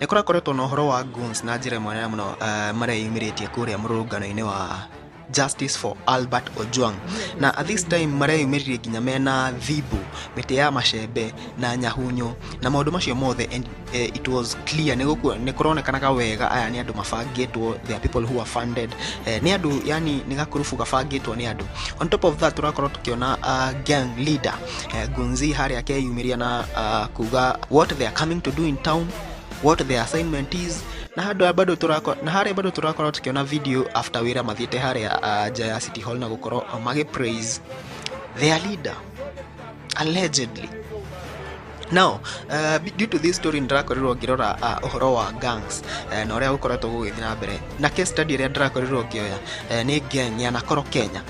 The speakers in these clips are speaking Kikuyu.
Nĩ kũrakoretwo na ũhoro wa goons na njĩra ĩmwe nene mũno mareyumĩrĩtie kũrĩa mũrũrũngano-inĩ wa Justice for Albert Ojwang. Na at this time mareyumĩririe nginya mena thimbu, mĩtĩ ya macembe na nyahunyo na maũndũ macio mothe, and it was clear nĩ kũronekanaga wega aya nĩ andũ mabangĩtwo. There are people who are funded, nĩ andũ, yani nĩ gakurubu gabangĩtwo nĩ andũ. On top of that, tũrakorwo tũkĩona gang leader Gunzi harĩa akeyumĩria na kuga what they are coming to do in town, what their assignment is, na handũ bado turako na harĩa bado tũrakorwo tũkĩona video after wĩra mathiĩte harĩa nja ya City Hall na gũkorwo magĩ praise their leader, allegedly. Now, due to this story, ndĩrakorirwo ngĩrora ũhoro wa gangs na ũrĩa gũkoretwo gũgĩthiĩ na mbere, na case study ĩrĩa ndĩrakorirwo ngĩoya nĩ gang ya Nakoro, Kenya.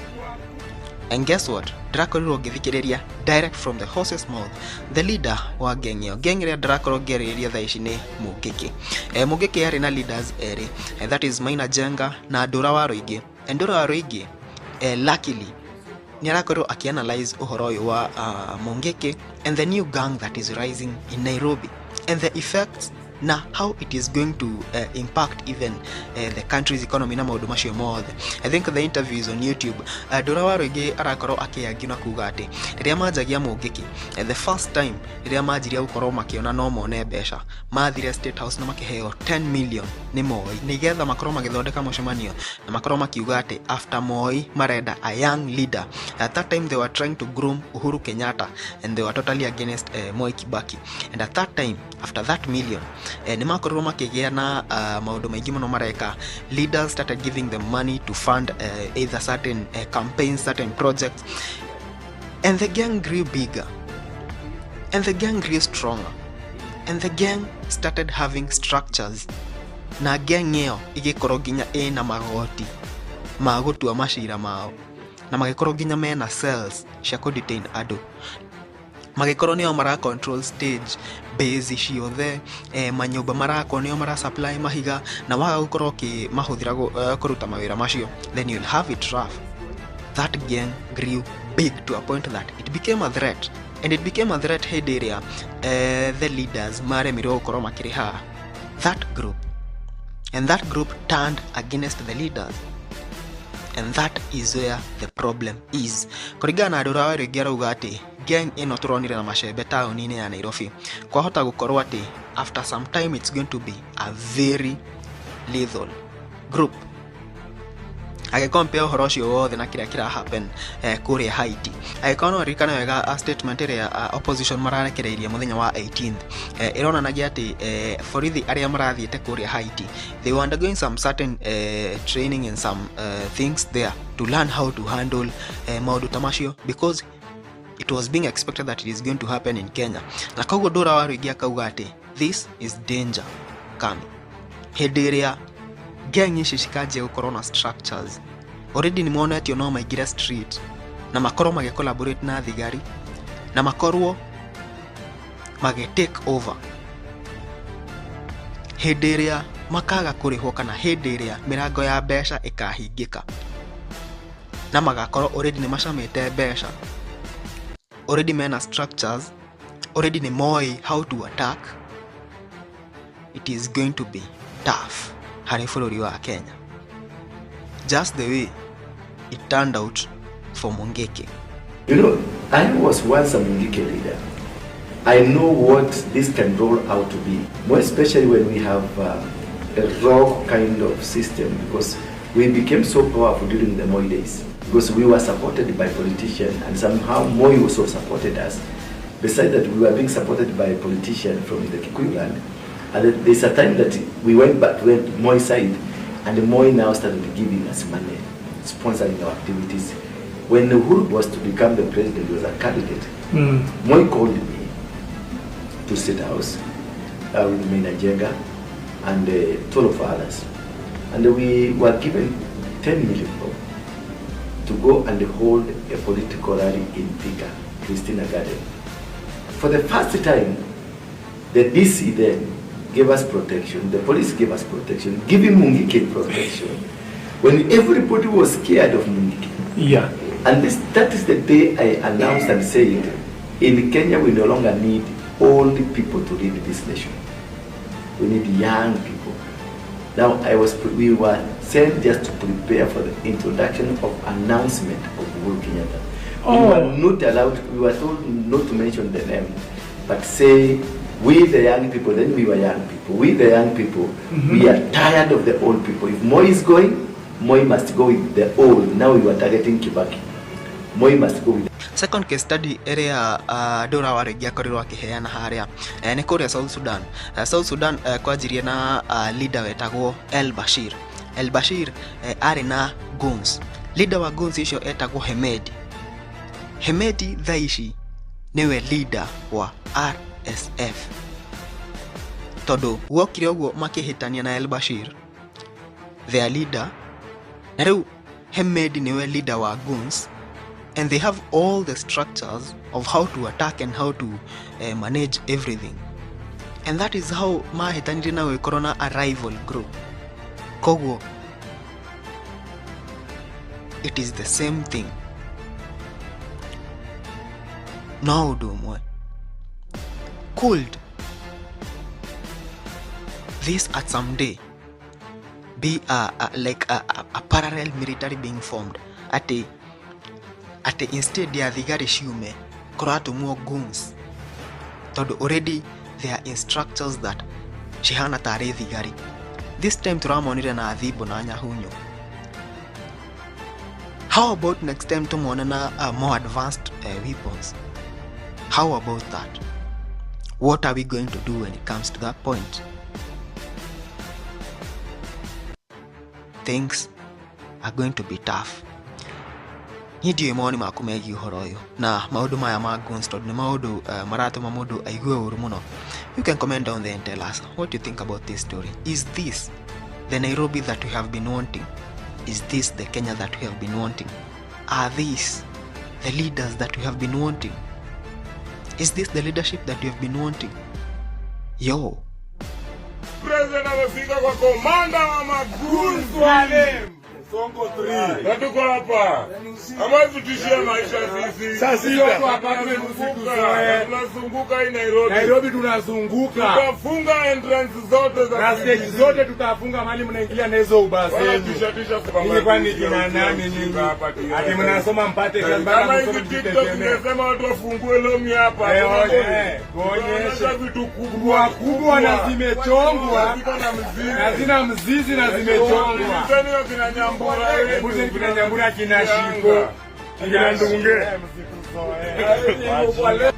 And guess what? Ndĩrakorirwo ngĩthikĩrĩria direct from the horse's mouth the leader wa gang ĩyo. Gang ĩrĩa ndĩrakorwo ngĩarĩrĩria thaa ici nĩ Mũngĩkĩ. Mũngĩkĩ yarĩ na leaders erĩ, that is Maina Jenga na Ndũra wa Rũingĩ. And Ndũra wa Rũingĩ, luckily, nĩ arakorirwo akĩanalyze ũhoro ũyũ wa Mungiki and the new gang that is rising in Nairobi and the effects na how it is going to impact even the country's economy na maũndũ macio mothe. I think the interview is on YouTube. Ndũra wa Rũingĩ arakorwo akĩangi na kuga atĩ rĩrĩa manjagia Mũngĩkĩ, the first time rĩrĩa manjirie gũkorwo makĩona no mone mbeca, mathire State House na makĩheo 10 million nĩ Moi nĩgetha makorwo magĩthondeka mũcemanio na makorwo makiuga atĩ after Moi marenda a young leader. At that time they were trying to groom Uhuru Kenyatta and they were totally against Moi Kibaki. And at that time, after that million, nĩ makorirwo makĩgĩa na maũndũ maingĩ mũno mareka. Leaders started giving them money to fund either certain campaigns, certain projects, and the gang grew bigger and the gang grew stronger and the gang started having structures, na gang ĩyo ĩgĩkorwo nginya ĩna magoti ma gũtua macira mao, na magĩkorwo nginya mena cells cia kũ detain andũ, magĩkorwo nĩo mara control stage base ciothe, manyũmba marakwo nĩo mara supply mahiga, na waga gũkorwo ũkĩmahũthĩra kũruta mawĩra macio, then you'll have it rough. That gang grew big to a point that it became a threat, and it became a threat hĩndĩ ĩrĩa the leaders maremirwo gũkorwo makĩrĩha that group, and that group turned against the leaders, and that is where the problem is. Kũringana na andũ wa rĩngĩ, arauga atĩ gang ĩno tũronire na macembe taũni-inĩ ya Nairobi, kwahota gũkorwo atĩ after some time it's going to be a very lethal group. Agĩcompare ũhoro ũcio wothe na kĩrĩa kĩra happen kũrĩa Haiti. Angĩkorwo no ririkane wega, statement ĩrĩa opposition mararekereirie mũthenya wa 18th ĩronanagia atĩ borithi arĩa marathiĩte kũrĩa Haiti, they were undergoing some certain training and some things there to learn how to handle maũndũ ta macio, because it was being expected that it is going to happen in Kenya. Na koguo Ndũra wa Rũingĩ akauga atĩ this is danger coming hĩndĩ ĩrĩa gang ici cikanjia gũkorwo na structures. Already nĩ monetio no maingĩre street na makorwo magĩ collaborate na thigari na makorwo magĩ take over hĩndĩ ĩrĩa makaga kũrĩhwo kana hĩndĩ ĩrĩa mĩrango ya mbeca ĩkahingĩka na magakorwo already nĩ macamĩte mbeca, already mena structures, already nĩ moĩ how to attack. It is going to be tough harĩ bũrũri wa Kenya, just the way it turned out for Mungiki. I was once a Mungiki leader. I know what this can roll out to be, more especially when we have a rogue kind of system, because we became so powerful during the Moi days, because we were supported by politicians, and somehow Moi also supported us. Besides that, we were being supported by politicians from the Kikuyu land. And there's a time that we went back to Moi side, and Moi now started giving us money, sponsoring our activities. When Uhuru was to become the president, he was a candidate. Moi called me to State House with Maina Njenga and 12 others. And we were given 10 million bob to go and hold a political rally in Thika, Christina Garden. For the first time, the DC then gave us protection, the police gave us protection, giving Mungiki protection, when everybody was scared of Mungiki. And that is the day I announced and said, in Kenya we no longer need old people to lead this nation. We need young people. Now we were sent just to prepare for the introduction of announcement of Uhuru Kenyatta. We were not allowed, we were told not to mention the name, but say, we the young people, then we were young people, we the young people, we are tired of the old people. If Moi is going, Moi must go with the old. Now we were targeting Kibaki. Moi must go with Second case study ĩrĩa Ndura Warĩngĩ akorirwo akĩheana harĩa nĩ kũrĩa South Sudan. South Sudan kwanjirie na leader wetagwo El Bashir. El Bashir arĩ na goons. Leader wa goons icio etagwo Hemedi. Hemedi thaa ici nĩwe leader wa RSF, tondũ guokire ũguo makĩhĩtania na El Bashir their leader, na rĩu Hemedi nĩwe leader wa goons, and they have all the structures of how to attack and how to manage everything, and that is how mahĩtanirie na gũgĩkorwo na a rival group. Koguo it is the same thing, no ũndũ ũmwe. Could this at some day be like a parallel military being formed, atĩ instead ya thigari ciume kũratũmwo goons, tondũ already there are instructors that cihana tarĩ thigari? This time tũramonire na thimbo na nyahunyo. How about next time tumone na more advanced weapons? How about that? What are we going to do when it comes to that point? Things are going to be tough. Niĩ ndiũĩ mawoni maku megiĩ ũhoro ũyũ na maũndũ maya ma guns, tondũ nĩ maũndũ maratũma mũndũ aigue ũru mũno. You can comment down there and tell us what you think about this story. Is this the Nairobi that we have been wanting? Is this the Kenya that we have been wanting? Are these the leaders that we have been wanting? Is this the leadership that we have been wanting? Yo. President amefika kwa komanda wa magoons. Sonko 3. Na tuko hapa. Hamwezi tutishia maisha sisi. Saa sita. Tunazunguka, tunazunguka hii Nairobi. Nairobi tunazunguka. Tutafunga entrance zote za Na stage zote tutafunga mahali mnaingilia na hizo ubasi Wala zenu. tisha tisha kwa Nyinyi kwani tisha kina tisha nani tisha nyinyi? hapa tisha. Ati mnasoma mpate kazi Kama mpaka hizi msome TikTok mjitegemee. imesema watu wafungue longi hapa. Eh, Hakuna tuonyeshe. Tunaonyesha vitu kubwa Kubwa kubwa na zimechongwa Ziko na mzizi. Na zina mzizi na zimechongwa. Ulizeni hiyo kina Nyambura wetu. Hebu kina Nyambura, kina Shiko, Kina Ndunge. Msituzoee.